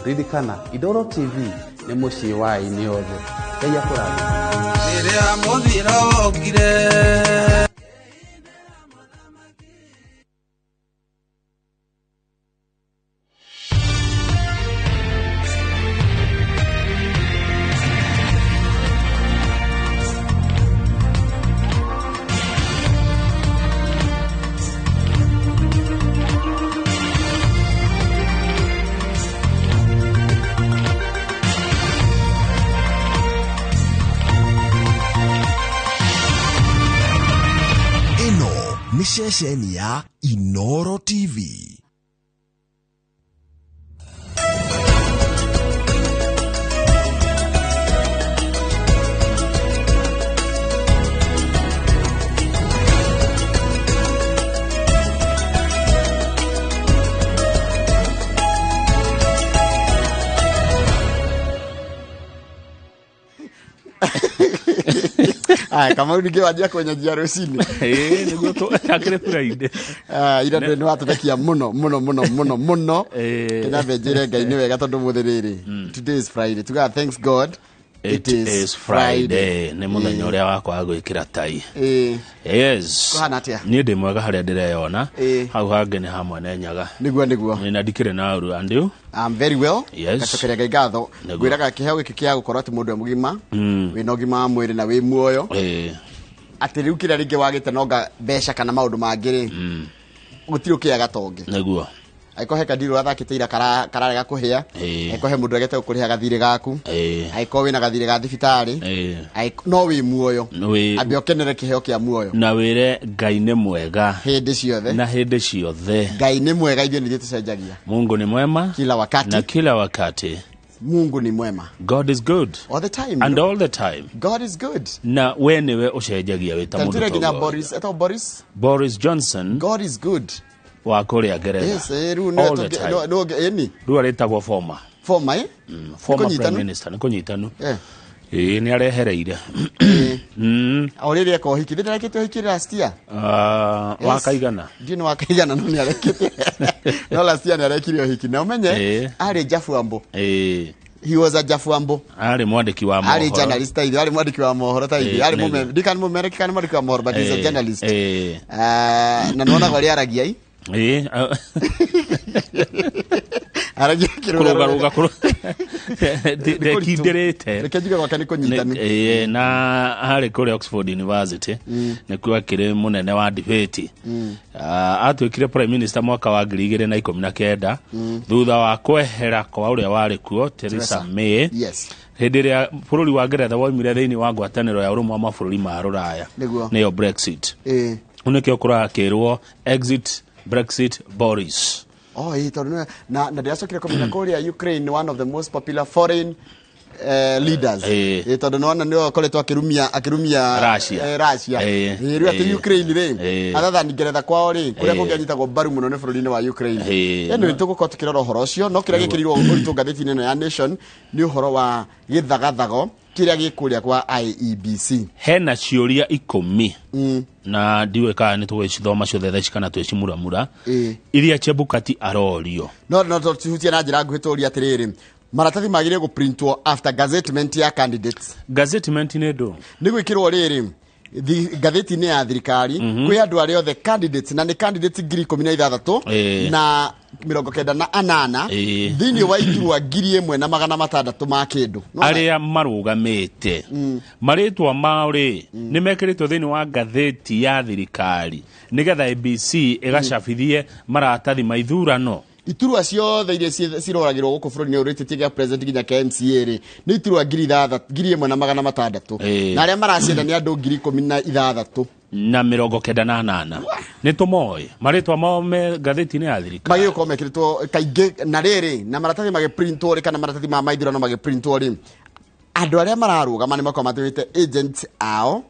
Ririkana, Inooro TV nĩ mũciĩ wa aini othe. Ngai akũrathime. Rĩrĩa mũthiro wokire. Ĩno nĩ ceceni ya Inooro TV. Aya, Kamau ningĩ wanjia kwenyenjia rũcinĩ. Ĩĩ, nĩguo akĩrĩ Friday. Ah, ira ndĩ nĩ watũthekia mũno mũno mũno mũno mũno. Kĩnyambe njĩre Ngai nĩ wega tondũ mũthĩ rĩrĩ. Today is Friday. Tugaga thanks God. It is Friday. Nĩ mũthenya ũrĩa wa kwaga gwĩkĩra tai. Ĩĩ. Yes. Kũhana atĩa? Niĩ ndĩ mwega harĩa ndĩreyona. Ĩĩ. Hau hangĩ nĩ hamwe na nyaga. Nĩguo nĩguo. Nĩ na ndikĩrĩ na ũru and you? I'm very well. Yes. Ngacokeria Ngai ngatho. Nĩguo. Ngwĩraga kĩheo gĩkĩ kĩa gũkorwo atĩ mũndũ e mũgima, wĩna ũgima wa mwĩrĩ na wĩ muoyo. Ĩĩ. Atĩ rĩu kĩrĩa rĩngĩ wagĩte nonga mbeca kana maũndũ mangĩ rĩ. Gũtirĩ ũkĩaga tongĩ. Nĩguo. Angĩkorwo he kandirũ ũrathakĩte ira kararega kũhĩa. Ĩĩ. Angĩkorwo he mũndũ ũregete gũkũrĩha gathirĩ gaku. Ĩĩ. Angĩkorwo wĩna gathirĩ ga thibitarĩ. Ĩĩ. No wĩ muoyo. Wĩ Ambe ũkenere kĩheo kĩa muoyo. Na wĩre Ngai nĩ mwega. Hĩndĩ ciothe. Na hĩndĩ ciothe. Ngai nĩ mwega, ithuĩ nĩ ithuĩ tũcenjagia. Mungu ni mwema Kila wakati. Na kila wakati. Mungu ni mwema. God is good. All the time. And all the time. God is good. Na we nĩwe ũcenjagia wĩ ta mũndũ Tantire nginya toguo. Boris, etagwo Boris? Boris Johnson. God is good. Wa kũrĩa Ngeretha. Yes, rĩu All the time. ĩni. Rĩu arĩtagwo former. Former, eh? Former Nĩ Prime kũnyitanu? Minister, nĩ kũnyitanu. Eh. Ĩĩ, nĩ arehereire. O rĩrĩ eka ũhiki, ndĩ ndarekĩte ũhiki last year. Ah, Yes. wakaigana. Ndiũ nĩ wakaigana no nĩ arekĩte. No last year nĩ arekire ũhiki. Na ũmenye, arĩ Jafuambo. He was a Jafuambo. Arĩ mwandĩki wa Arĩ mohoro. journalist ta ithuĩ, arĩ mwandĩki wa mohoro ta ithuĩ. Arĩ ndikana mũmereki kana mwandĩki wa mohoro, but he's a journalist. Ah, na nĩwonaga ũrĩa aragia i? Ĩĩ. Aragia Kũrũgarũga ndekindĩrĩte. Reke njuge gwake nĩ kũnyitanu. Ĩĩ, na harĩ kũrĩa Oxford University nĩkuo akĩrĩ mũnene wa debate. Ah, atuĩkire prime minister mwaka wa 2019 thutha wa kwehera kwa ũrĩa warĩ kuo Theresa May. Yes. Hĩndĩ ĩrĩa bũrũri wa Ngeretha waumire thĩinĩ wa ngwatanĩro ya ũrũmwe wa mabũrũri ma Rũraya. Nĩguo. Nĩyo Brexit. Ĩĩ. Rĩu nĩkĩo kũrakĩrwo exit Brexit Boris. Oh, ĩĩ, tondũ na ndĩracokire kũmenya kũrĩa Ukraine one of the most popular foreign leaders. Ĩĩ. Ĩĩ, tondũ nĩwona nĩwe ũkoretwo akĩrumia Russia. Russia. Ĩĩ. Ĩĩ, rĩu atĩ Ĩĩ. Ukraine rĩ, Ĩĩ. other than Ngeretha kwao rĩ, kũrĩa Ĩĩ. kũngĩ anyitagwo mbaru mũno nĩ bũrũri-inĩ wa Ukraine. Ĩĩ. Anyway, tũgũkorwo tũkĩrora ũhoro ũcio, no kĩrĩa gĩkĩrirwo ũritũ ngathĩti-inĩ ĩno ya Nation nĩ ũhoro wa gĩthagathago kĩrĩa gĩ kũrĩa kwa IEBC. Hena ciũria 10 na ndiũĩ kana nĩ tũgũcithoma ciothe thaa ici kana twĩcimuramura iria Chebukati arorio. No tũcihutie na njĩra nguhĩ tũrie atĩrĩrĩ, maratathi magĩrĩire gũprintwo after gazettement ya candidates. Gazettement nĩ ndũ? Nĩ gwĩkĩrwo rĩrĩ ngathĩti-inĩ ya thirikari kwĩ andũ arĩa othe candidates, na nĩ candidates 16,000 na 98 thĩinĩ wa iturwa 1,600 ma kĩndũ. No, arĩa marũgamĩte marĩtwa mao rĩ nĩ mekĩrĩtwo thĩinĩ wa ngathĩti ya thirikari nĩgetha ABC ĩgacabithie maratathi ma ithurano. Iturwa ciothe iria ciroragĩrwo gũkũ bũrũri-inĩ ũyũ rĩtĩtie gĩa president nginya kĩa MCA rĩ, nĩ iturwa 1,600. Na arĩa maracienda nĩ andũ 16,000. Na 98. Nĩ tũmoĩ marĩtwa mao me ngathĩti-inĩ ya thirikari. Magĩgĩkorwo mekĩrĩtwo kaingĩ na rĩrĩ na maratathi magĩprintwo rĩ, kana maratathi ma maithurano magĩprintwo rĩ, andũ arĩa mararũgama nĩ makoragwo matũmĩte agents ao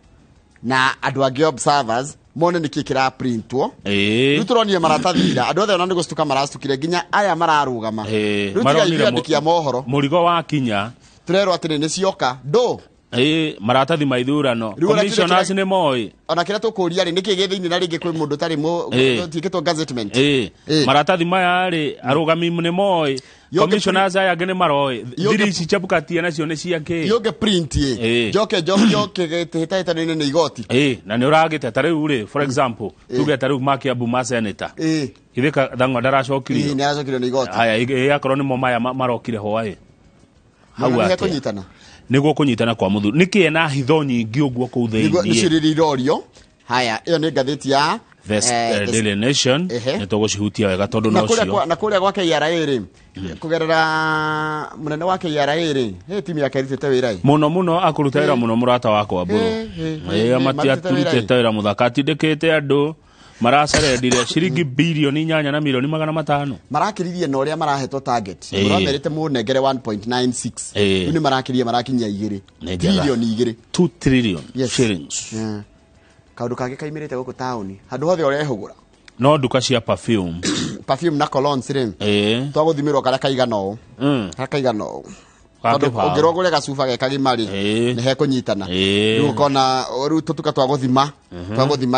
na andũ angĩ observers mone nĩkĩ kĩraprintwo. Rĩu tũronire maratathi ira, andũ othe ona nĩ gũcituka maracukire, nginya aya mararũgama. Rĩu tiga Maronire ithuĩ andĩki a mohoro. Mũrigo wakinya. Tũrerwo atĩrĩ nĩ cioka ndũ. Ĩĩ, maratathi ma ithurano. Rĩu ona Commissioners kĩrĩa- nĩ moĩ. Ona kĩrĩa tũkũria rĩ, nĩkĩ gĩ thĩinĩ na rĩngĩ kwĩ mũndũ ũtarĩ Ĩĩ. tiĩkĩtwo gazettement? Ĩĩ. Ĩĩ. Maratathi maya rĩ, arũgami nĩ moĩ. Commissioners aya angĩ nĩ maroĩ. Thiri ici Chebukati nacio nĩ cia kĩ? Yũngĩ print ĩ Ĩĩ. njoke njokio kĩhĩtahĩtano-inĩ nĩ igoti. Ĩĩ, na nĩ ũragĩte ta rĩu rĩ, for example, tuge ta rĩu ma Kiambu ma senator. Ĩĩ. Githĩ Thang'wa ndaracokirio? Ĩĩ, nĩ aracokirio nĩ igoti. Haya, ĩ akorwo nĩmo maya marokire hwaĩ. Hau Nĩ atĩa? kũnyitana. Nĩguo kũnyitana kwa mũthuri. Nĩkĩ ena hitho nyingĩ ũguo kũu Nĩguo thĩinĩ? nĩcio rĩrĩa irorio. Haya, ĩyo nĩ ngathĩti ya The Daily Nation. Ehe. Nĩ tũgũcihutia wega tondũ na no kũrĩa cio. na kũrĩa gwa KRA rĩ, kũgerera mũnene wa KRA rĩ, he timu yake ĩrutĩte wĩra ĩ. Mũno mũno akũruta wĩra mũno mũrata wakwa Mbũrũ. Ĩ, Ĩ, marutĩte wĩra ĩ. atirutĩte wĩra mũthaka, atindĩkĩte andũ maracerendire ciringi bilioni 8 na milioni 500. Marakĩririe na ũrĩa marahetwo target. Ĩ. Mũramerĩte mũnengere 1.96. Ĩ. Rĩu nĩ marakĩria, marakinyia igĩrĩ. Nĩ njega. Trilioni igĩrĩ. 2 trillion Yes. shillings. Yeah. Kaũndũ kangĩ kaimĩrĩte gũkũ taũni, handũ hothe ũrehũgũra No nduka cia perfume. Perfume na colognes rĩ, twagũthimĩrwo karĩa kaigana ũũ, karĩa kaigana ũũ. Ga Tondũ kĩbaũ. ũngĩrwo ũgũre gacuba ge kagima rĩ, nĩ hekũnyitana. Rĩu ũkona rĩu tũtuka twagũthima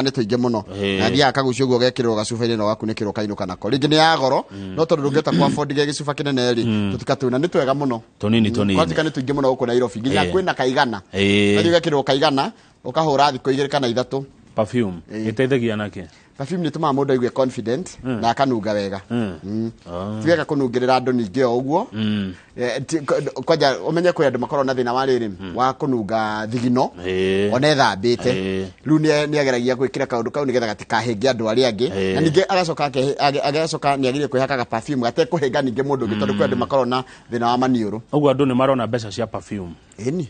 nĩ tũingĩ mũno. Na thiaga kagucio ũguo gekĩrwo gacuba-inĩ na ũgakunĩkĩrwo kainũka nako. Rĩngĩ nĩ ya goro, no tondũ ndũngĩhota kũ afford ge gĩcuba kĩnene rĩ, tũtuka tũu na nĩ twega mũno. Tũnini tũnini. Kwatuĩka nĩ tũingĩ mũno gũkũ Nairobi, nginya kwĩna kaigana. Ũgathiĩ ũgekĩrwo kaigana, ũkahũra thikũ 2 kana 3. Perfume ĩteithagia nake? Perfume nĩ ĩtũmaga mũndũ aigue confident na akanunga wega. Ti wega kũnungĩrĩra andũ ningĩ o ũguo. Kwanja ũmenye kwĩ andũ makoragwo na thĩna wa rĩrĩ wa kũnunga thigino ona ethambĩte. Rĩu nĩ ageragia gwĩkĩra kaũndũ kau nĩgetha gatikahĩnge andũ arĩa angĩ. Na ningĩ agacoka agacoka nĩ agĩrĩire kwĩhakaga perfume gatekũhĩnga ningĩ mũndũ ũngĩ, tondũ kwĩ andũ makoragwo na thĩna wa maniũrũ. Ũguo andũ nĩ marona mbeca cia perfume. Ĩni.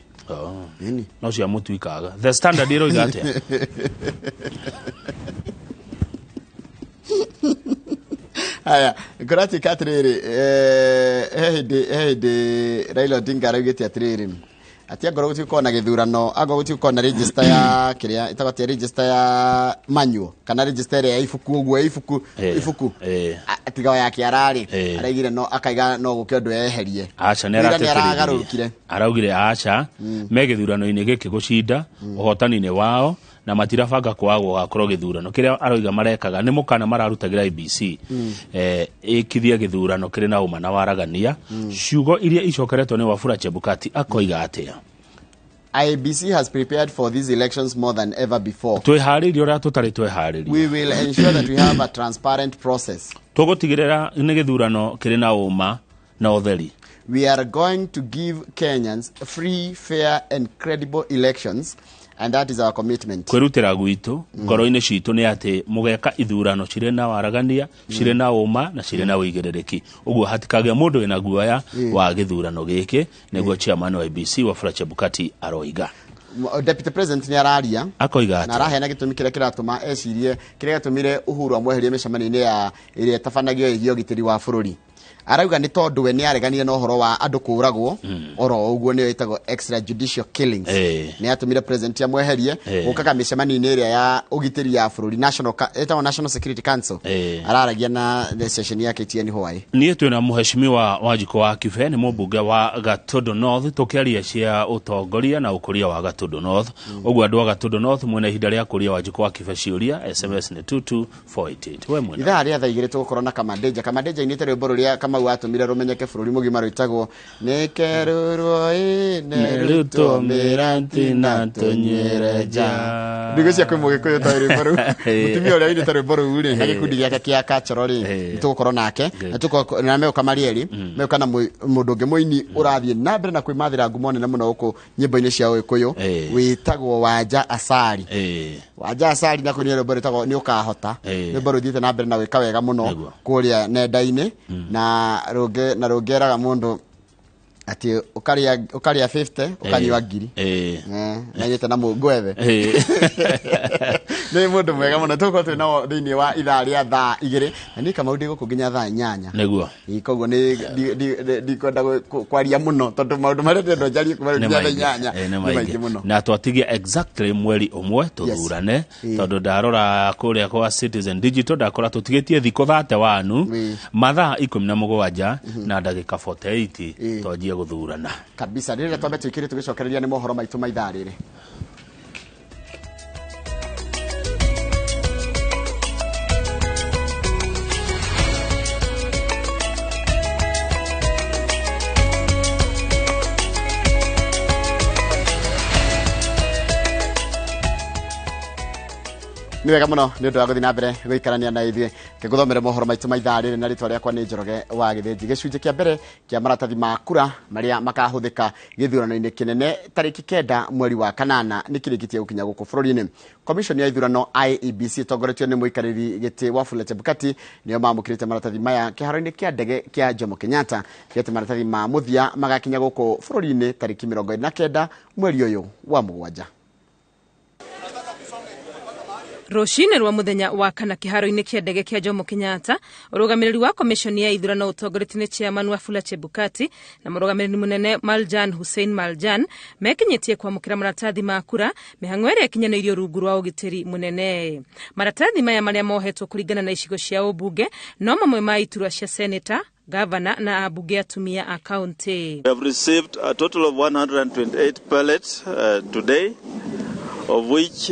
Ĩni. No cia mũtu ikaga. The Standard ĩroiga atĩa? Haya, kũratuĩka atĩrĩrĩ, he hĩndĩ Raila Odinga araugĩte atĩrĩrĩ, atĩ angorwo gũtigũkorwo na gĩthurano, angorwo gũtigũkorwo na register ya kĩrĩa ĩtagwo atĩa, register ya manual kana register ĩrĩa ya ibuku ũguo, ya ibuku, ibuku. Tiga ya kĩara rĩ, araigire no akaiga no gũke ũndũ eherie. Aca, nĩ Wĩra nĩ aratĩtĩrithirie. aragarũrũkire. Araugire aca, me gĩthurano-inĩ gĩkĩ gũcinda ũhotani-inĩ wao, na matirabanga kwaga gũgakorwo gĩthurano. Kĩrĩa aroiga marekaga nĩ mũkana mararutagĩra IEBC ĩkithie gĩthurano kĩrĩ na ũma na waragania. Ciugo iria icokeretwo nĩ Wafula Chebukati akoiga atĩa? IEBC has prepared for these elections more than ever before. Twĩharĩirie ũrĩa tũtarĩ tweharĩria. We will ensure that we have a transparent process. Tũgũtigĩrĩra nĩ gĩthurano kĩrĩ na ũma na ũtheri. We are going to give Kenyans free, fair and credible elections, and that is our commitment. Kwĩrutĩra gwitũ ngoro-inĩ citũ nĩ atĩ mũgeka ithurano cirĩ na waragania, cirĩ na ũma na cirĩ na ũigĩrĩrĩki, ũguo hatikagĩa mũndũ wĩna guoya wa gĩthurano gĩkĩ, nĩguo chairman wa IEBC Wafula Chebukati aroiga. Deputy President nĩ araria. Akoiga Na atĩa? araheana gĩtũmi kĩrĩa kĩratũma ecirie kĩrĩa gĩatũmire Uhuru amweherie mĩcemanio-inĩ ya ĩrĩa ĩtabanagio ĩgiĩ ũgitĩri wa bũrũri. Arauga nĩ tondũ we nĩ areganire na ũhoro wa andũ kũragwo oro ũguo, nĩyo ĩtagwo extrajudicial killings. Nĩ atũmire president amweherie gũkaga mĩcemanio-inĩ ĩrĩa ya ũgitĩri ya bũrũri, national ĩtagwo National Security Council. Araragia na the session ya KTN Hawaii. Niĩ twĩna mũheshimiwa Wanjikũ wa Kibe, nĩ mũmbunge wa Gatũndũ North, tũkĩaria cia ũtongoria na ũkũria wa Gatũndũ North. Ũguo andũ a Gatũndũ North mwĩna ihinda rĩa kũria Wanjikũ wa Kibe ciũria. SMS nĩ 22488. We mwena. Ithaa rĩa thaa 2 tũgũkorwo na Kamandeja. Kamandeja inĩte rwĩmbo rũrĩa Kamau atũmire rũmenyeke bũrũri mũgima, rwĩtagwo nĩkerũrwo ĩ nerutwo mĩrantina tũnyuĩre nja. Ndigwĩciria kwĩ mũgĩkũyũ toĩ rwĩmbo rũu. Mũtumia ũrĩa ũinĩte rwĩmbo rũu rĩ, na gĩkundi gĩake kĩa cultural rĩ, nĩtũgũkorwo nake. Na tũgũkorwo na megũka marĩ erĩ, megũka na mũndũ ũngĩ mũini ũrathiĩ na mbere na kwĩmathĩra ngumo nene mũno gũkũ nyĩmbo-inĩ cia Ũgĩkũyũ, wĩtagwo Wanja Asali. Wanja Asali na kũina rwĩmbo rwĩtagwo nĩ ũkahota. Rwĩmbo rũthiĩte na mbere na gwĩka wega mũno kũrĩa nenda-inĩ, na rũngĩ na rũngĩeraga mũndũ atĩ ũkarĩa 50 ũkanyua ngiri. Na inyite na mũngwethe. Nĩ mũndũ mwega mũno, tũgũkorwo twĩ nao thĩinĩ wa ithaa rĩa thaa 2, na niĩ Kamau ndĩ gũkũ nginya thaa 8. Ĩĩ, koguo nĩ ndikwenda kwaria mũno tondũ maũndũ marĩa ndĩrenda njarie kuma rĩu Nĩ nginya thaa maingĩ. 8 Nĩ nĩ maingĩ. maingĩ mũno. Na twatigia exactly mweri ũmwe tũthurane, tondũ ndarora kũrĩa kwa Citizen Digital ndakora tũtigĩtie thikũ 31, mathaa 17 na ndagĩka 48 twanjie Twambĩrĩrie gũthurana. Kabisa. Rĩrĩa twambe twĩkĩre tũgĩcokereria nĩ mohoro maitũ ma ithaa rĩrĩ. Nĩ wega mũno nĩ ũndũ wa gũthiĩ na mbere gũikarania na ithuĩ. Ngĩgũthomere mohoro maitũ ma ithaa rĩrĩ na rĩtwa rĩakwa nĩ Njoroge wa Gĩthĩnji. Gĩcunjĩ kĩa mbere kĩa maratathi ma kura marĩa makahũthĩka gĩthurano-inĩ kĩnene tarĩki 9 mweri wa 8 nĩ kĩrĩkĩtie gũkinya gũkũ bũrũri-inĩ. Commission ya ithurano IEBC ĩtongoretio nĩ mũikarĩri gĩtĩ Wafula Chebukati nĩo mamũkĩrĩte maratathi maya kĩharo-inĩ kĩa ndege kĩa Jomo Kenyatta. Kĩrĩte maratathi ma mũthia magakinya gũkũ bũrũri-inĩ tarĩki 29 mweri ũyũ wa 7. Rũcinĩ rwa mũthenya wa kana kĩharo-inĩ kĩa ndege kĩa Jomo Kenyatta, ũrũgamĩrĩri wa komishoni ya ithurano ũtongoretio nĩ chairman Wafula Chebukati na mũrũgamĩrĩri mũnene Maljan Hussein Maljan mekinyĩtie kwamũkĩra maratathi ma kura mĩhang'o ĩrĩa ĩkinyanĩirio rungu rwa ũgitĩri mũnene. Maratathi maya marĩa mohetwo kũringana na icigo cia ũmbunge no mamwe ma iturwa cia seneta, gavana na ambunge atumia a kaunti. We have received a total of 128 pallets today, of which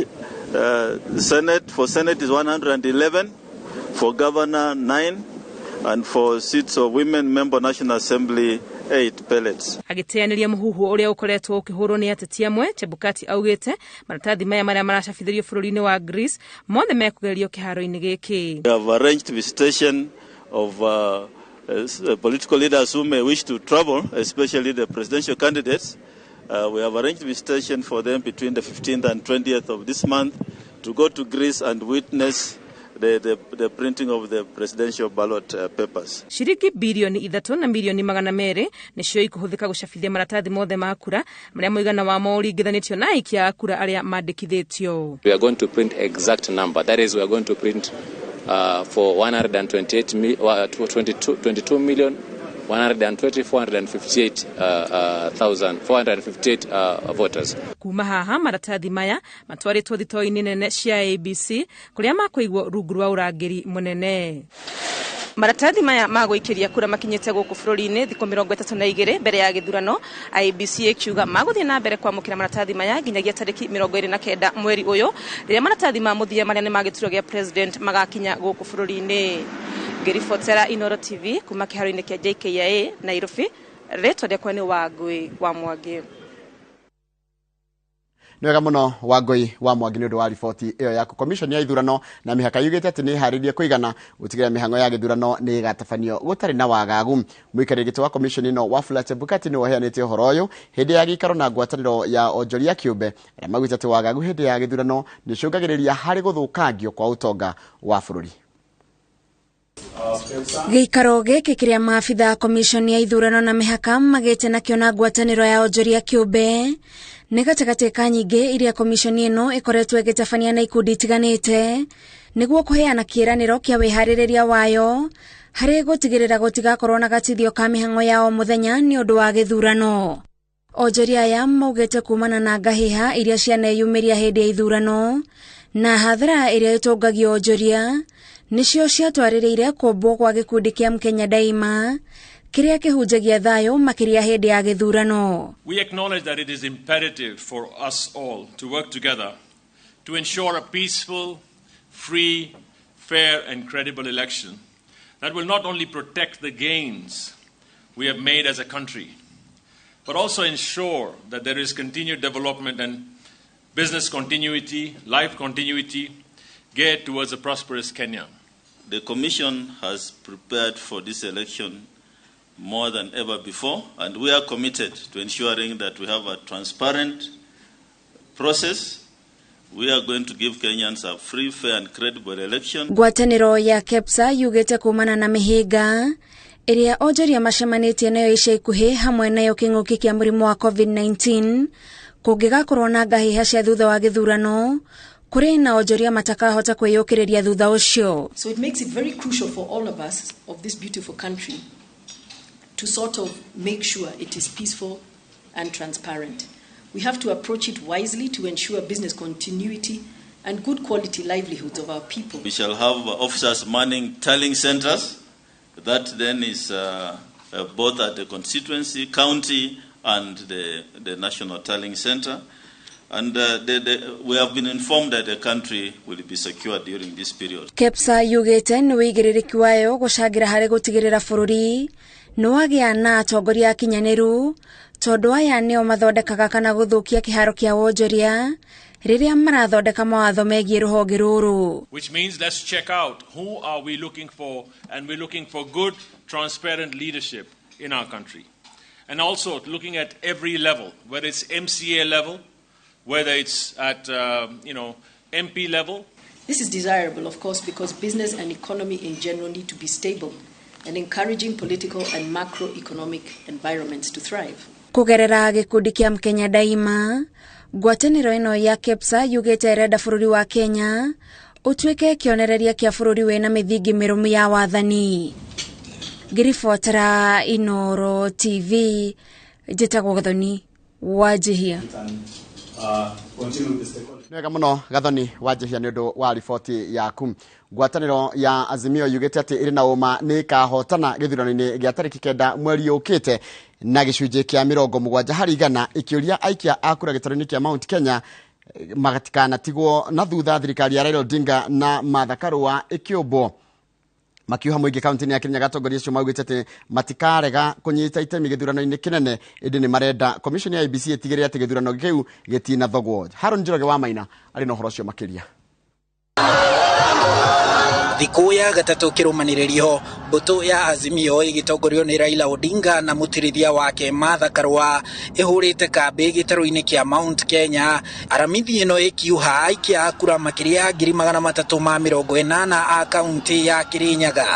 Senate for Senate is 111, for Governor 9, and for seats of women member National Assembly 8 pellets. Agĩteanĩria mũhuhu ũrĩa ũkoretwo ũkĩhũrwo nĩ ateti amwe, Chebukati augĩte maratathi maya marĩa maracabithĩrio bũrũri-inĩ wa Greece mothe mekũgerio kĩharo-inĩ gĩkĩ. We have arranged visitation of political leaders who may wish to travel, especially the presidential candidates. We have arranged visitation for them between the 15th and 20th of this month to go to Greece and witness the printing of the presidential ballot papers. Ciringi birioni 3 na mirioni 200 nĩcio ikũhũthĩka gũcabithia maratathi mothe ma kura marĩa mũigana wamo ũringithanĩtio na aikia a kura arĩa mandĩkithĩtio. We are going to print exact number. That is, we are going to print for 122 million 120,458,458 voters. Kuma haha maratathi maya matwarĩtwo thitoo-inĩ nene cia ABC kũrĩa makũigwo rungu rwa ũrangĩri mũnene. Maratathi maya ma gũikĩria kura makinyĩte gũkũ bũrũri-inĩ thikũ 32 mbere ya gĩthurano. IEBC ĩkiuga magũthiĩ na mbere kwamũkĩra maratathi maya nginyagia tarĩki 29 mweri ũyũ rĩrĩa maratathi ma mũthia marĩa nĩ ma gĩturwa gĩa president magakinya gũkũ bũrũri-inĩ. Ngĩribotera Inoro TV kuma kĩharo-inĩ kĩa JKIA Nairobi, rĩtwa rĩakwa nĩ Wangui wa Mwangi. Nĩ wega mũno Wangui wa Mwangi nĩ ũndũ wa riboti ĩyo yaku. Commission ya ithurano na mĩhaka yugĩte atĩ nĩ ĩharĩirie kũigana gũtigĩrĩra mĩhang'o ya gĩthurano nĩ ĩgatabanio gũtarĩ na wagagu. Mũikarĩri gĩtĩ wa commission ĩno Wafula Chebukati nĩwe ũheanĩte ũhoro ũyũ hĩndĩ ya gĩikaro na ngwatanĩro ya onjoria kĩũmbe arĩa maugĩte atĩ wagagu hĩndĩ ya gĩthurano nĩ ũcũngagĩrĩria harĩ gũthũkangio kwa ũtonga wa bũrũri. Gĩikaro gĩkĩ kĩrĩa maabitha commission ya ithurano na mĩhaka magĩte nakĩo na ngwatanĩro ya onjoria kĩũmbe nĩ gatagatĩ ka nyingĩ iria commission ĩno ĩkoretwo ĩgĩtabania na ikundi itiganĩte nĩguo kũheana kĩĩranĩro kĩa wĩharĩrĩria wayo harĩ gũtigĩrĩra gũtigakorwo na gatithio ka mĩhang'o ya o mũthenya nĩ ũndũ wa gĩthurano. Onjoria aya maugĩte kumana na ngahĩha iria cianeyumĩria hĩndĩ ya ithurano na hathara ĩrĩa ĩtũngagio onjoria nĩcio ciatwarĩrĩire kũmbwo kwa gĩkundi kĩa Mkenya Daima kĩrĩa kĩhunjagia thayũ makĩria hĩndĩ ya gĩthurano. We acknowledge that it is imperative for us all to work together to ensure a peaceful, free, fair and credible election that will not only protect the gains we have made as a country, but also ensure that there is continued development and business continuity, life continuity, geared towards a prosperous Kenya. The Commission has prepared for this election more than ever before, and we are committed to ensuring that we have a transparent process. We are going to give Kenyans a free, fair and credible election. Ngwatanĩro ya KEPSA yugĩte kumana na mĩhĩnga ĩrĩa onjoria macemanĩtie nayo ica ikuhĩ hamwe nayo kĩng'ũki kĩa mũrimũ wa COVID-19 kũngĩgakorwo na ngahĩha cia thutha wa gĩthurano kũrĩ na onjoria matakahota kwĩyũkĩrĩria thutha ũcio. So it makes it very crucial for all of us of this beautiful country to sort of make sure it is peaceful and transparent. We have to approach it wisely to ensure business continuity and good quality livelihoods of our people. We shall have officers manning tallying centers. That then is both at the constituency, county, and the National Tallying Center. And we have been informed that the country will be secure during this period. KEPSA yugĩte nĩ wĩigĩrĩrĩki wayo gũcangĩra harĩ gũtigĩrĩra bũrũri nĩ wagĩa na atongoria akinyanĩru tondũ aya nĩo mathondekaga kana gũthũkia kĩharo kĩa wonjoria rĩrĩa marathondeka mawatho megiĩ rũhonge rũrũ. Which means let's check out who are we looking for, and we're looking for good, transparent leadership in our country. And also looking at every level, whether it's MCA level, whether it's at MP level. This is desirable, of course, because business and economy in general need to be stable and encouraging political and macroeconomic environments to thrive. Kũgerera gĩkundi kĩa Mkenya Daima, ngwatanĩro ĩno ya KEPSA yugĩte ĩrenda bũrũri wa Kenya ũtuĩke kĩonereria kĩa bũrũri wĩna mĩthingi mĩrũmu ya wathani. Ngĩribotera Inooro TV, njĩtagwo Gathoni Wanjihia. Nĩ wega mũno Gathoni Wanjihia nĩ ũndũ wa riboti yaku. Ngwatanĩro ya Azimio yugĩte atĩ ĩrĩ na ũma nĩ ĩkahotana gĩthurano-inĩ gĩa tarĩki 9 mweri ũkĩte na gĩcunjĩ kĩa 70% ĩkĩũria aikia a kura gĩtarũ-inĩ kĩa Mount Kenya matikanatigwo na thutha thirikari ya Raila Odinga na Martha Karua ĩkĩũmbwo. Makiuha mũingĩ kaunti-inĩ ya Kirinyaga atongoria acio maugĩte atĩ matikarega kũnyita itemi gĩthurano-inĩ kĩnene ĩndĩ nĩ marenda commission ya IEBC ĩtigĩrĩre atĩ gĩthurano kĩu gĩtinathogwo. Haron Njoroge wa Maina arĩ na ũhoro ũcio makĩria. Thikũ ya gatatũ kĩrũmanĩrĩrio mbũtũ ya Azimio ĩgĩtongorio nĩ Raila Odinga na mũtirithia wake Martha Karua ĩhũrĩte kambĩ gĩtarũ-inĩ kĩa Mount Kenya. Aramithi ĩno ĩkiuha aikia a kura makĩria 380,000 a kaunti ya Kirinyaga.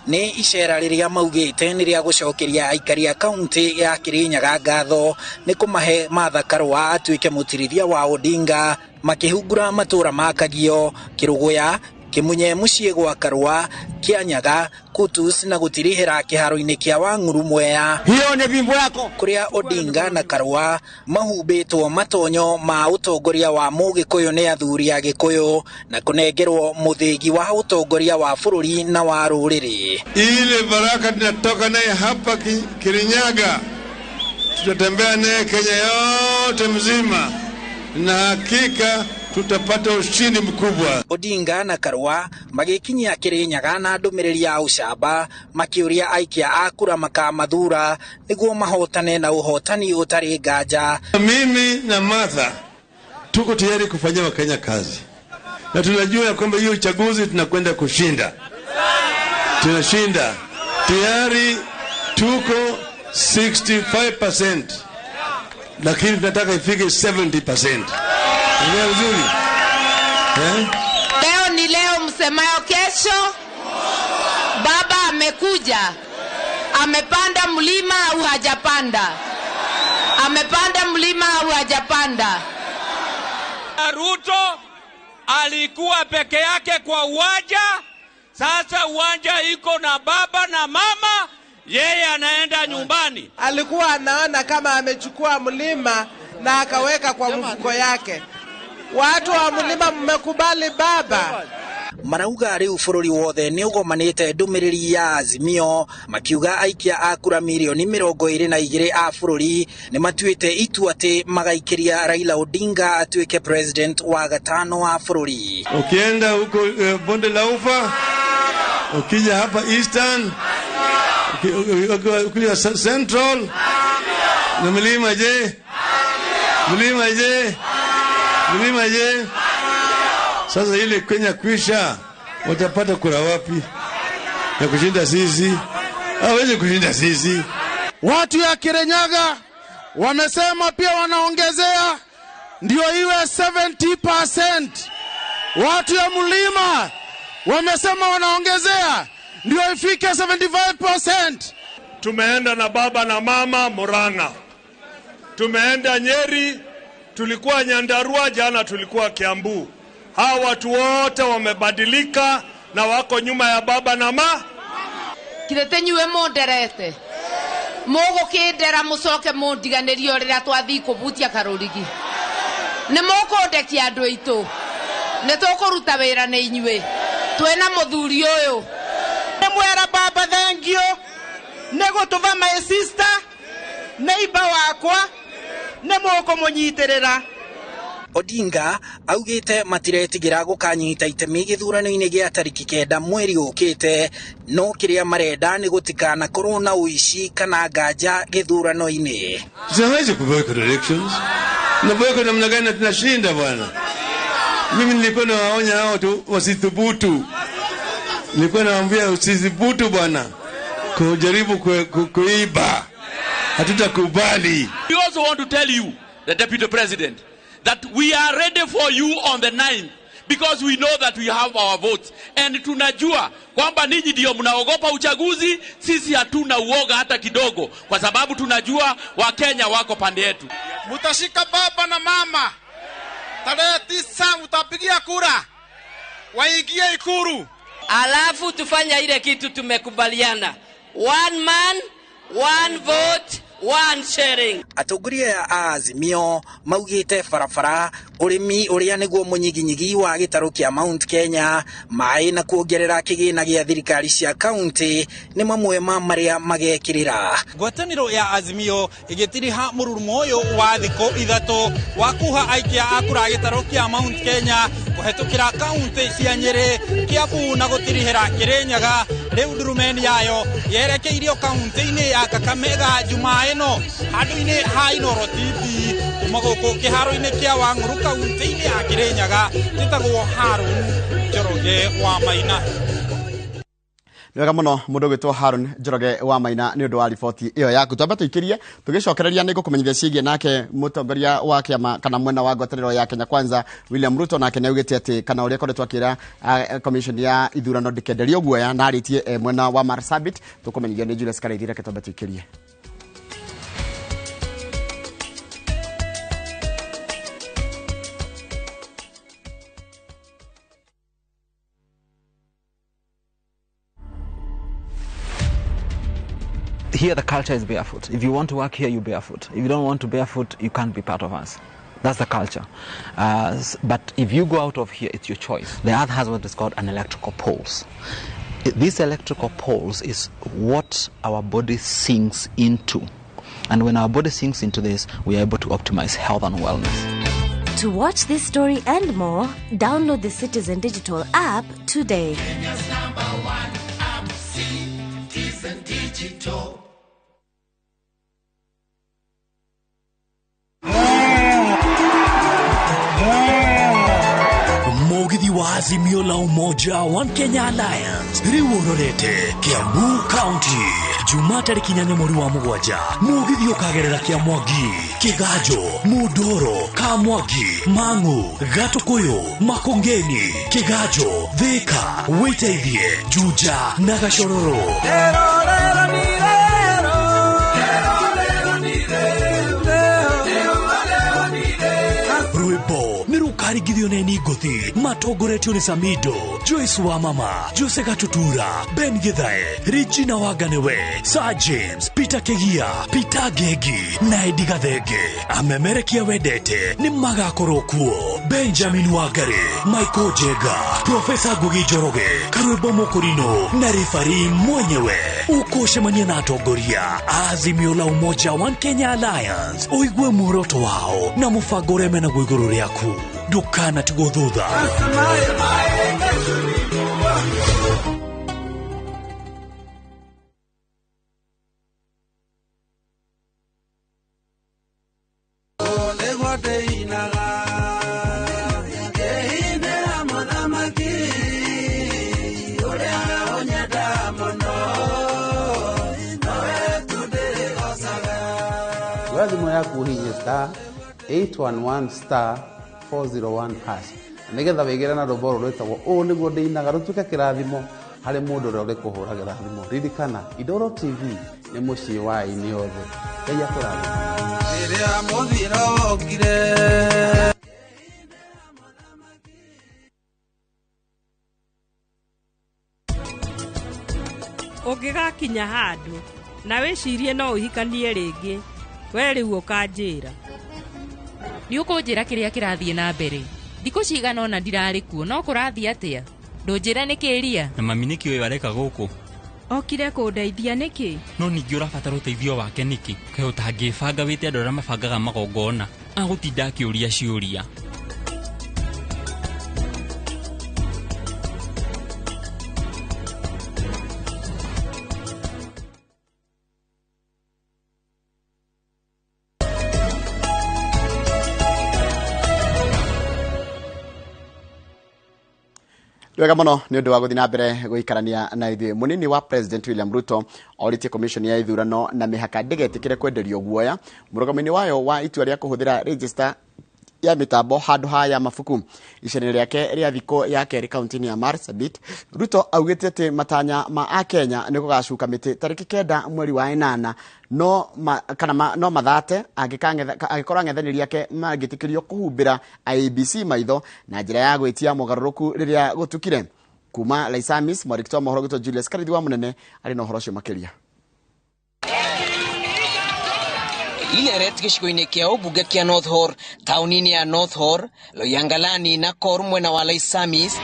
Nĩ icera rĩrĩa maugĩte nĩ rĩa gũcokeria aikari a kaunti ya Kirinyaga ngatho nĩ kũmahe Martha Karua atuĩke mũtirithia wa Odinga, makĩhungura matũra ma Kagio, Kĩrũgũya, Kĩmunye mũciĩ gwa Karua, Kĩanyaga, Kutus na gũtirihĩra kĩharo-inĩ kĩa Wang'uru Mwea. Hiyo nĩ bimbo yako. Kũrĩa Odinga na Karua mahumbĩtwo matonyo ma ũtongoria wa Mũgĩkũyũ nĩ athuri a Gĩkũyũ na kũnengerwo mũthĩgi wa ũtongoria wa bũrũri na wa rũrĩrĩ. Ile baraka tunatoka naye hapa Kirinyaga, tutatembea naye Kenya yote mzima na hakika tutapata ushindi mkubwa. Odinga na Karua magĩkinyia Kirinyaga na ndũmĩrĩri ya ũcamba makĩũria aikia a kura makamathura nĩguo mahotane na ũhotani ũtarĩ nganja. Mimi na Martha tuko tayari kufanyia Wakenya kazi na tunajua ya kwamba hiyo uchaguzi tunakwenda kushinda. Tunashinda tayari, tuko 65%, lakini tunataka ifike 70%. Ni vizuri. Leo ni leo, msemayo kesho. Baba amekuja. Amepanda mlima au hajapanda? Amepanda mlima au hajapanda? Ruto alikuwa peke yake kwa uwanja. Sasa uwanja iko na baba na mama, yeye anaenda nyumbani. Alikuwa anaona kama amechukua mlima na akaweka kwa mfuko yake. Watu wa mlima mmekubali baba. Marauga rĩu bũrũri wothe nĩ ũgomanĩte ndũmĩrĩri ya Azimio makiuga aikia a kura mirioni 22 a bũrũri nĩ matuĩte itua atĩ magaikĩria Raila Odinga atuĩke president wa gatano wa bũrũri. Ukienda huko bonde la Ufa, ukija hapa Eastern, ukija Central na mlima je? Mlima je? Mlima je? Sasa ile Kenya kwisha, watapata kura wapi ya kushinda sisi? Hawezi kushinda sisi. Watu ya Kirinyaga wamesema pia wanaongezea ndio iwe 70%. Watu ya mlima wamesema wanaongezea ndio ifike 75%. Tumeenda na baba na mama Murang'a, tumeenda Nyeri, tulikuwa Nyandarua, jana tulikuwa Kiambu. Hawa watu wote wamebadilika na wako nyuma ya baba na ma. Kirete nyuwe munderete. Mugukindera mucoke mundiganirio riria twathii kubutia karurigi. Ni mukundekia andu aitu. Ni tukuruta wira ni inyue. Twina muthuri uyu. Ni mwera baba Baba thengio nĩ gũtũva my sister neighbor wakwa nĩ mũkũmũnyitĩrĩra. Odinga augĩte matiretigĩra gũkanyita itemi gĩthurano-inĩ gĩa tarĩki 9 mweri ũkĩte, no kĩrĩa marenda nĩ gũtikanakorwo na ũici kana nganja gĩthurano-inĩ. Siwezi kuboycott elections. Na boycott namna gani na tunashinda bwana? Mimi nilikuwa nawaonya hao tu wasithubutu. Nilikuwa nawaambia usithubutu bwana kujaribu kuiba. Hatutakubali. We also want to tell you, the Deputy President, that we are ready for you on the 9th because we know that we have our votes. And tunajua kwamba ninyi ndio mnaogopa uchaguzi, sisi hatuna uoga hata kidogo kwa sababu tunajua Wakenya wako pande yetu. Mutashika baba na mama. Tarehe 9 mtapigia kura. Waingie Ikuru. Alafu tufanye ile kitu tumekubaliana. One man, one vote, one sharing. Atongoria a Azimio maugĩte barabara, ũrĩmi ũrĩa nĩguo mũnyiginyigi wa gĩtarũ kĩa Mount Kenya, maĩ na kuongerera kĩgĩna gĩa thirikari cia kaunti nĩ mamwe ma marĩa magekĩrĩra. Ngwatanĩro ya Azimio ĩgĩtiriha mũrurumo ũyũ wa thikũ 3 wa kuha aikia a kura gĩtarũ kĩa Mount Kenya kũhetũkĩra kaunti cia Nyĩrĩ, Kiambu na gũtirihĩra Kĩrĩnyaga. Rĩu ndurumeni yayo yerekeirio kaunti-inĩ ya Kakamega Jumaa ĩno handũ-inĩ ha Inooro TV kuma gũkũ kĩharo-inĩ kĩa Wang'ũrũ kaunti-inĩ ya Kĩrĩnyaga. Njĩtagwo Harun Njoroge wa Maina. Nĩ wega mũno mũndũ ũgwĩtwo Harun Njoroge wa Maina nĩ ũndũ wa riboti ĩyo yaku. Twambe tũikĩrie tũgĩcokereria nĩ ngũkũmenyithia ciĩgiĩ nake mũtongoria wa kĩama kana mwena wa ngwatanĩro ya Kenya Kwanza William Ruto, nake nĩ augĩte atĩ kana ũrĩa akoretwo akĩra commission ya ithurano ndĩkenderio guoya na arĩtie mwena wa Marsabit. Tũkũmenyithia nĩ Julius Karaithi, reke twambe tũikĩrie. Here the culture is barefoot. If you want to work here, you barefoot. If you don't want to barefoot, you can't be part of us. That's the culture. But if you go out of here, it's your choice. The earth has what is called an electrical pulse. This electrical pulse is what our body sinks into. And when our body sinks into this, we are able to optimize health and wellness. To watch this story and more, download the Citizen Digital app today. Kenya's number one app, Citizen Digital. Mugithi wa Azimio la Umoja One Kenya Alliance riu urorete Kiambu County Jumaa tarĩki 8 mweri wa 7. Mugithi ũkagerera Kĩamwangi, Kĩganjo, Mundoro, Kamwangi, Mang'u, Gatũkũyũ, Makongeni, Kĩganjo, Thika, Wĩteithie, Juja na Gachororo. Rwĩmbo nĩ rũkaringithio nĩ Ningothi matongoretio nĩ Samido, Joyce wa Mama, Jose Gatutura, Ben Githae, Regina Waganewe, Sir James, Peter Kegia, Peter Gegi na Eddie Gathenge. Amemerekia wendete nĩ magakorwo kuo Benjamin Wangari, Michael Jenga, Profesa Ngugi Njoroge, Karwĩmbo Mũkũrinũ na refari mwenyewe. Ũkũcemania na atongoria Azimio la Umoja One Kenya Alliance, ũigue muoroto wao na mũbango ũrĩa menaguo igũrũ rĩaku. Ndũkanatigwo thutha. Oya thimũ yaku ũhihinye star 811 star 401 hash nĩgetha wĩgĩre na rwĩmbo rũrũ rwĩtagwo ũũ nĩguo ndĩinaga rũtuĩke kĩrathimo harĩ mũndũ ũrĩa ũrĩkũhũragĩra thimũ. Ririkana Inooro TV nĩ mũciĩ wa aini othe. Ngai akũrathime. Rĩrĩa mũthiro wokire. Ũngĩgakinya handũ na wĩcirie no ũhikanie rĩngĩ, we rĩu ũkanjĩra. Nĩ ũkũnjĩra kĩrĩa kĩrathiĩ na mbere. Thikũ cigana ũna ndirarĩ kuo, no kũrathiĩ atĩa? Ndũnjĩre nĩ kĩria. Na mami nĩkĩ ũyũ areka gũkũ? Okire kũndeithia nĩkĩ? No ningĩ ũrabatara ũteithio wake nĩkĩ? Kaĩ ũtangĩbanga wĩte andũ arĩa mabangaga magongona? Agũtinda akĩũria ciũria. Wega muno nä å ndå wa gå thiä na mbere gå ikarania na ithuä. Munini wa President William Ruto oritie commission ya ithurano na mĩhaka ndĩgetĩkĩre kwenderio guoya mũrũgamo-inĩ wayo wa itua rĩa kũhũthĩra register ya mĩtambo handũ ha ya mabuku. Icera rĩake rĩa thikũ ya kerĩ kaunti-inĩ ya Marsabit, Ruto augĩte atĩ matanya ma akenya nĩ gũgacuka mĩtĩ tarĩki 9 mweri wa 8 no ma, kana ma, no mathate angĩkorwo ang'ethanĩri ake mangĩtĩkĩrio kũhumbĩra IEBC maitho na njĩra ya gwĩtia mogarũrũku rĩrĩa gũtukire. Kuma Laisamis, mwandĩki wa mohoro gwĩtwo Julius Karithi wa Mũnene arĩ na ũhoro ũcio makĩria. Ileret gĩcigo-inĩ kĩa ũmbunge kĩa North Horr, taũni-inĩ ya North Horr, Loiyangalani na Kor mwena wa Laisamis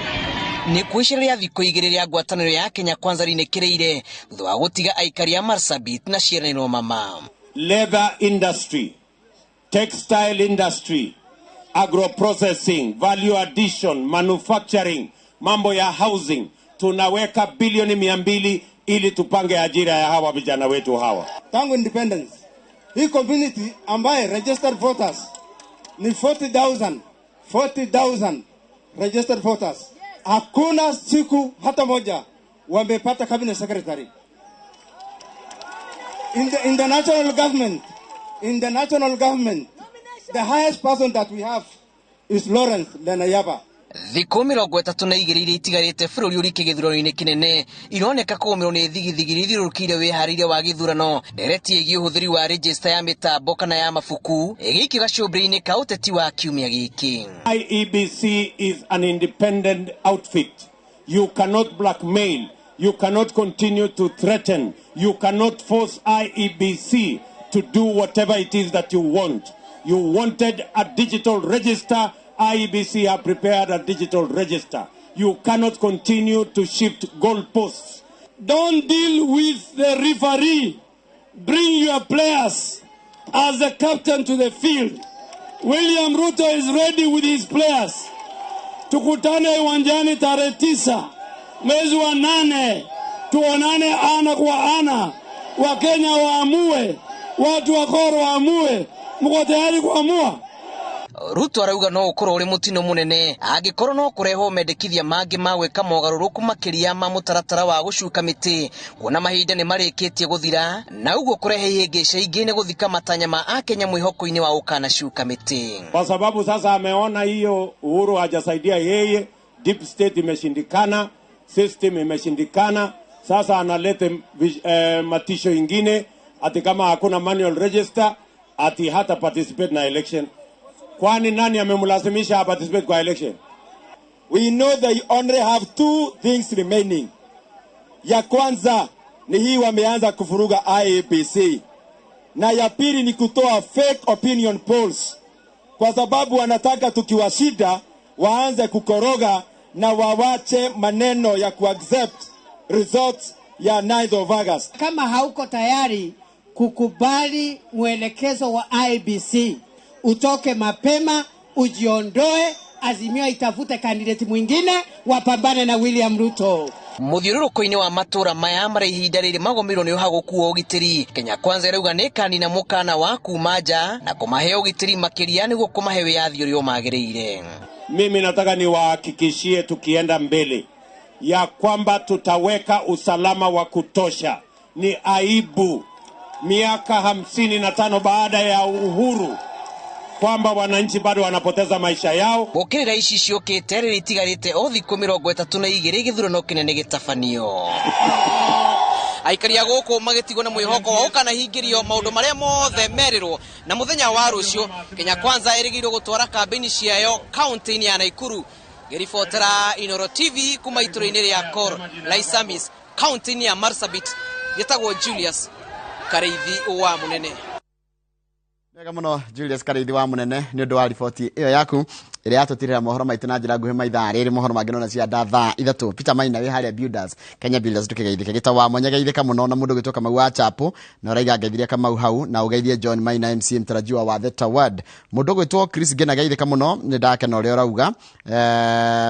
nĩ kuo icera rĩa thikũ 2 rĩa ngwatanĩro ya Kenya Kwanza rinĩkĩrĩire thutha wa gũtiga aikari a Marsabit na ciĩranĩro mama. Leather industry, textile industry, agro-processing, value addition, manufacturing, mambo ya housing, tunaweka bilioni 200 ili tupange ajira ya hawa vijana wetu hawa. Tangu independence, hii community ambaye registered voters ni 40,000 registered voters. Hakuna siku hata moja wamepata cabinet secretary. In the national government, the highest person that we have is Lawrence Lenayaba. Thikũ 32 iria itigarĩte bũrũri ũrike gĩthurano-inĩ kĩnene ironeka kũgũmĩrwo nĩ thigithigi iria ithiũrũrũkĩire wĩharĩria wa gĩthurano. Ndereti ĩgiĩ ũhũthĩri wa register ya mĩtambo kana ya mabuku ĩgĩikio gacũmbĩrĩ-inĩ ka ũteti wa kiumia gĩkĩ. IEBC is an independent outfit. You cannot blackmail. You cannot continue to threaten. You cannot force IEBC to do whatever it is that you want. You wanted a digital register. IEBC have prepared a digital register. You cannot continue to shift goalposts. Don't deal with the referee. Bring your players as the captain to the field. William Ruto is ready with his players. Tukutane uwanjani tarehe 9 mwezi wa 8, tuonane ana kwa ana. Wakenya waamue, watu wa Koro waamue. Mko tayari kuamua? Ruto arauga no ũkorwo ũrĩ mũtino mũnene angĩkorwo no kũrehwo mendekithia mangĩ ma gwĩka mogarũrũku makĩria ma mũtaratara wa gũcuka mĩtĩ, kuona mahinda nĩ marĩkĩtie gũthira na ũguo kũrehe ihĩngĩca ingĩ nĩ gũthika matanya ma akenya mwĩhoko-inĩ wa ũkanacuka mĩtĩ. Kwa sababu sasa ameona hiyo Uhuru hajasaidia yeye, deep state imeshindikana, system imeshindikana, sasa analete matisho ingine ati kama hakuna manual register ati hata participate na election. Kwani nani amemlazimisha participate kwa election? We know they only have 2 things remaining. Ya kwanza ni hii wameanza kufuruga IEBC. Na ya pili ni kutoa fake opinion polls. Kwa sababu wanataka tukiwashinda waanze kukoroga na wawache maneno ya kuaccept results ya 9th of August. Kama hauko tayari kukubali mwelekezo wa IEBC, utoke mapema, ujiondoe, Azimio itafute candidate mwingine, wapambane na William Ruto. Mũthiũrũrũko-inĩ wa matũra maya marĩa ihinda rĩrĩ magũmĩirwo nĩ ũhagũku wa ũgitĩri, Kenya Kwanza ĩrauga nĩ ĩkanina mũkana wa kuma nja na kũmahe ũgitĩri makĩria nĩguo kũmahe wĩyathi ũrĩa ũmagĩrĩire. Mimi nataka niwahakikishie tukienda mbele ya kwamba tutaweka usalama wa kutosha. Ni aibu miaka 55 baada ya uhuru kwamba wananchi bado wanapoteza maisha yao. Gũkĩrĩra ici ciũkĩte rĩrĩa itigarĩte o thikũ 32 gĩthurano kĩnene gĩtabanio. Aikari a gũkũ magĩtigwo na mwĩhoko wa ũkanahingĩrio maũndũ marĩa mothe merirwo, na mũthenya wa rũciũ Kenya Kwanza ĩrĩgĩrĩirwo gũtwara kambĩini ciayo kaunti-inĩ ya Nakuru. Ngĩribotera Inooro TV kuma itũra-inĩ rĩa Kor Laisamis kaunti-inĩ ya Marsabit, gĩtagwo Julius Kareithi wa Mũnene. Wega mũno Julius Kareithi wa Mũnene nĩ ũndũ wa riboti ĩyo yaku. Ĩrĩa yatũtirĩra mohoro maitũ na njĩra nguhĩ maithaa rĩrĩ mohoro mangĩ nona cia nda thaa 3. Peter Maina wĩ harĩa Builders, Kenya Builders, tũkĩgeithĩka. Gĩta wa mwanya geithĩka mũno na mũndũ gwĩtwo Kamau wa Chapo, na ũraiga ngeithirie Kamau hau, na ũgeithie John Maina MC mtarajiwa wa The Word. Mũndũ gwĩtwo Chris Ngena geithĩka mũno, nĩ ndakena ũrĩa ũrauga.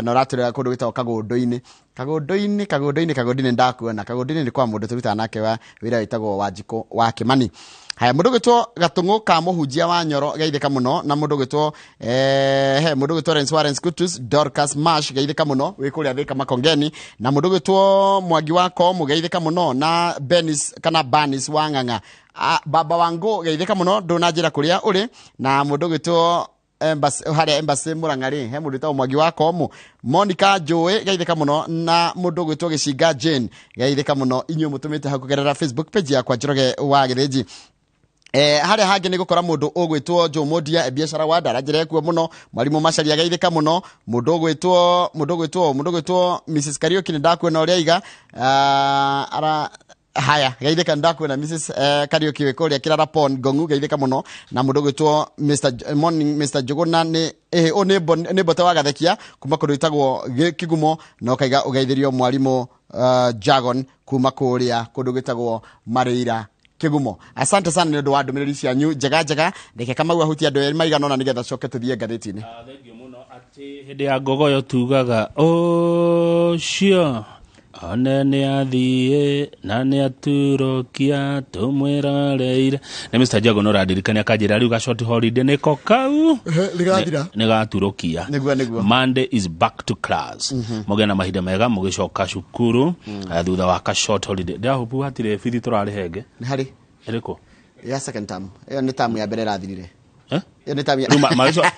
Na ũratũrĩra kũndũ gwĩtagwo Kagũndũ-inĩ. Kagũndũ-inĩ ndakuona. Kagũndũ-inĩ nĩ kwa mũndũ tũrutaga nake wa wĩra wĩtagwo Wanjikũ wa Kĩmani. Haya, mũndũ gwĩtwo Gatũng'ũ ka mũhunjia wa Nyoro geithĩka mũno, na mũndũ gwĩtwo mũndũ gwĩtwo Lawrence Warren Scutus Dorcas Marsh geithĩka mũno wĩ kũrĩa Thika Makongeni, na mũndũ gwĩtwo Mwangi wa Komu geithĩka mũno, na Benis kana Banis wa Ng'ang'a, Baba Wangu geithĩka mũno ndũnanjĩra kũrĩa ũrĩ, na mũndũ gwĩtwo Embassy harĩa Embassy Murang'a rĩ, he mũndũ wĩtagwo Mwangi wa Komu, Monica Njũĩ geithĩka mũno, na mũndũ gwĩtwo Gĩcinga Jane geithĩka mũno. Inyuĩ mũtũmĩte hau kũgerera Facebook page yakwa Njoroge wa Gĩthĩnji. Harĩa hangĩ nĩ gũkora mũndũ ũgwĩtwo Joe Mondia biacara wa Ndara ekuo mũno, mwarimũ Macharia geithĩka mũno, mũndũ ũgwĩtwo Mrs Kariuki nĩ ndakuona ũrĩa aiga, ara haya geithĩka ndakuona Mrs Kariuki wĩ kũrĩa Kĩrara Pond Ngongu geithĩka mũno, na mũndũ ũgwĩtwo Mr Morning Mr Njuguna nĩ nĩ mbote wa Gathekia kuma kũndũ gwĩtagwo Kigumo, na ũkaiga ũgeithĩrio mwarimũ Jagon kuma kũrĩa kũndũ gwĩtagwo Marĩira Kigumo. Asante sana nĩ ũndũ wa ndũmĩrĩri cianyu njega njega. Reke Kamau ahutie andũ erĩ maigana ũna nĩgetha coke tũthiĩ ngathĩti-inĩ. Thengiũ mũno atĩ hĩndĩ ya ngogoyo tugaga ũcio one nĩ athiĩ na nĩ aturokia tũmwĩroreire. Nĩ Mr. Jago no ũrandirikania akanjĩra rĩu ga short holiday nĩko kau nĩgathira, nĩgaturokia. Nĩguo. Monday is back to class. Mũgĩe na mahinda mega mũgĩcoka cukuru thutha wa ka short holiday. Ndĩrahopu hatirĩ bithi tũrarĩhenge. Nĩ harĩ ĩrĩkũ? Ya second term. Ĩyo nĩ term ya mbere ĩrathirire. Ĩyo nĩ term ya Rĩu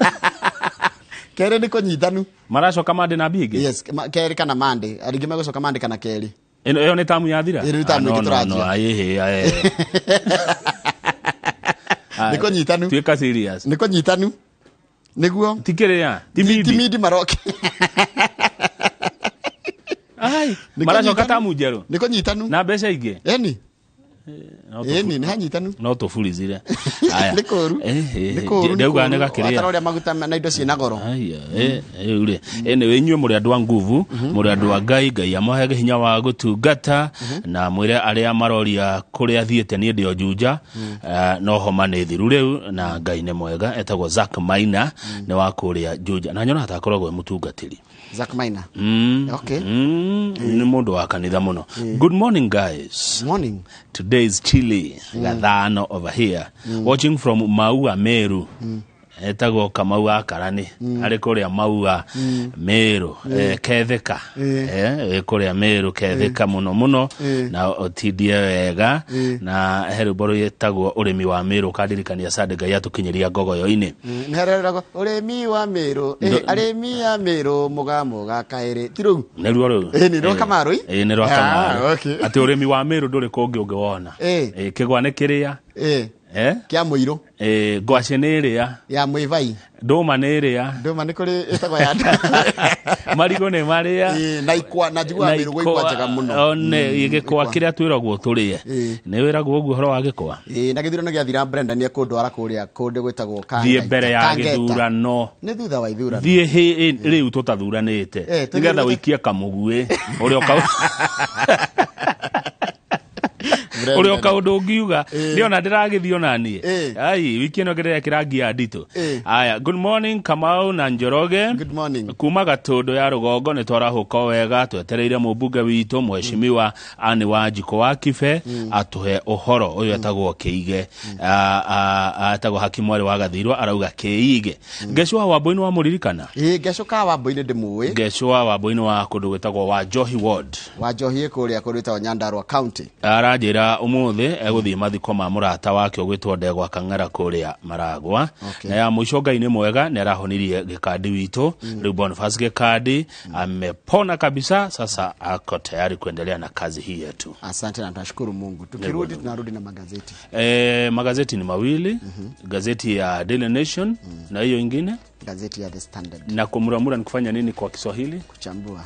kerĩ nĩ kũnyitanu. Maracoka Monday na mbia ingĩ? Yes, kerĩ kana Monday. Arĩa megũcoka Monday kana kerĩ. Ĩyo nĩ tamu yathira? Ĩyo nĩ tamu ĩngĩ tũranjia. Nĩ kũnyitanu. Tuĩka serious. Nĩ kũnyitanu. Nĩguo. Ti kĩrĩa? Ti midi. Ti midi maroke. Ai, maracoka tamu njerũ. Nĩ kũnyitanu. Na mbeca ingĩ? Ĩni. Ĩni, nĩ hanyitanu. No tũburizire. Aya. Nĩ kũũru. Nĩ kũũru. Ndauga nĩ gakĩrĩa. Watara ũrĩa maguta na indo ciĩna goro. Aya, rĩu rĩ. Anyway, inyuĩ mũrĩ andũ a nguvu, mũrĩ andũ a Ngai, Ngai amũhege hinya wa gũtungata, na mwĩre arĩa maroria kũrĩa thiĩte niĩ ndĩ o Juja, no homa nĩ thiru rĩu, na Ngai nĩ mwega. Etagwo Zack Maina, nĩ wa kũrĩa Juja. Na nyonaga ta akoragwo e mũtungatĩri. Zack Maina. Okay. Nĩ mũndũ wa kanitha mũno. Good morning guys. Morning. Today is chilly. Gathano over here. Watching from Maua Meru. Etagwo Kamau wa Karani. Arĩ kũrĩa Maua Meru. Ketheka. Kũrĩa Meru Ketheka mũno mũno. Na ũtindie wega. Na he rwĩmbo rwĩtagwo ũrĩmi wa Meru kandirikania Sande Ngai atũkinyĩria ngogoyo-inĩ. Nĩ hareragwo ũrĩmi wa Meru, arĩmi a Meru mũgamũga kaĩrĩ. Ti rũu? Nĩruo rũu. Nĩ rwa Kamaru? Nĩ rwa Kamaru. Atĩ ũrĩmi wa Meru ndũrĩ kũngĩ ũngĩwona. Kĩgwa nĩ kĩrĩa. Kĩa mũirũ. Ngwacĩ nĩ ĩrĩa. Ya mũivai. Ndũma nĩ ĩrĩa. Ndũma nĩ kũrĩ ĩtagwo ya Marigũ nĩ marĩa. Na ikwa, na njiguaga Meru gwĩ ikwa njega mũno. One, gĩkwa kĩrĩa twĩragwo tũrĩe. Nĩ wĩragwo ũguo ũhoro wa gĩkwa? Na gĩthurano gĩathira Brenda nĩ ekũndwara kũrĩa kũndũ gwĩtagwo Thiĩ mbere ya gĩthurano. Nĩ thutha wa ithurano. Thiĩ rĩu tũtathuranĩte. Nĩgetha ũikie kamũguĩ. Ũrĩa ũrĩa kaũndũ ũngiuga nĩona ndĩragĩthiĩ ona niĩ. Ai, wiki ĩno ngĩrekĩra ngia nditũ. Aya, good morning Kamau na Njoroge. Good morning. Kuma Gatũndũ ya rũgongo nĩ twarahũka wega, twetereire mũmbunge witũ mheshimiwa Anne Wanjikũ wa Kibe atũhe ũhoro ũyũ etagwo Kĩige. Etagwo Hakimu Mwarĩ wa Gathirwa arauga Kĩige. Ngecũ wa Wambũi wa mũririkana? Ngecũ ka Wambũi nĩ ndĩmũĩ. Ngecũ wa Wambũi wa kũndũ gwĩtagwo wa Njohi Ward. Wa Njohi kũrĩa kũndũ gwĩtagwo Nyandarua County. Aranjĩra ũmũthĩ egũthiĩ mathiko ma mũrata wake ũgwĩtwo Ndegwa Kang'ara kũrĩa Maragwa. Na ya mũico Ngai nĩ mwega nĩ arahonirie Gĩkandi witũ. Rĩu Boniface Gĩkandi amepona kabisa, sasa ako tayari kuendelea na kazi hii yetu. Asante na tunashukuru Mungu. Tukirudi tunarudi na magazeti. Magazeti ni mawili. Gazeti ya Daily Nation na hiyo ingine gazeti ya The Standard. Na kumuramura ni kufanya nini kwa Kiswahili? Kuchambua.